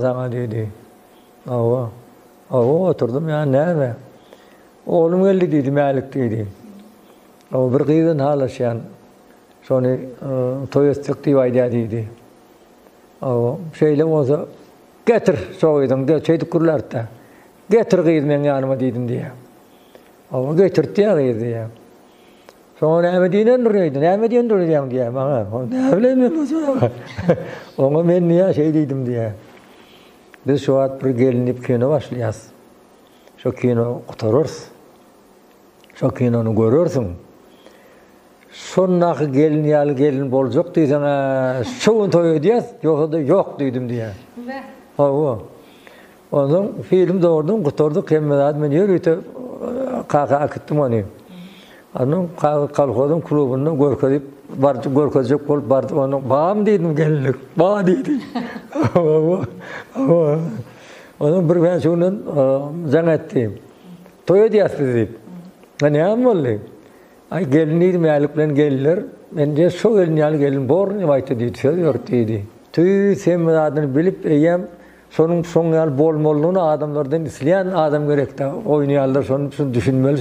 Saňa diýdi. Hawa. Hawa, oturdym, ýa näme? Oglum geldi diýdi, Mälik diýdi. Hawa, bir gyz bilen halaşýan. Şony toý etsek diýip aýdýar diýdi. Hawa, şeýle bolsa, getir şo gyzyň, şeýdip gürlärdi-dä. Getir gyzy meň ýanyma diýdim diýýär. Hawa, getirtýär gyzy diýýär. Soňra näme diýendir öýdü, näme diýendir öýdýäň diýýär maňa. Näme bileýin men bolsa. Oňa men diýýär, şeý diýdim diýýär. Biz şu wagt bir gelin diýip kino başlaýas. Şo kino gutararys. Şo kinony görersiň. Şondaky gelin ýaly gelin boljak diýseň-ä, şu gün toý edýäs, ýogsa-da ýok diýdim diýýär. Hawa. Onsoň film dogrudan gutardyk hemme zat men ýörite kaka äkitdim ony. Ondan kolhozyň klubynda görkezip bardy görkezjek bolup bardy ony bam diýdim gelinlik ba diýdi. Ondan bir näçe günden jaň etdi. Toý edýäs biz diýip. Näme boldy? Aý gelin diýdi Mälik bilen geldiler. Men diýe şo gelin ýaly gelin borun diýip aýtdy diýdi söz berdi diýdi. Tüýs hemme zadyny bilip eýýäm Şonuň şoň ýaly bolmalydygyny adamlardan isleýän adam gerekdä oýnaýanlar şony şuny düşünmeli.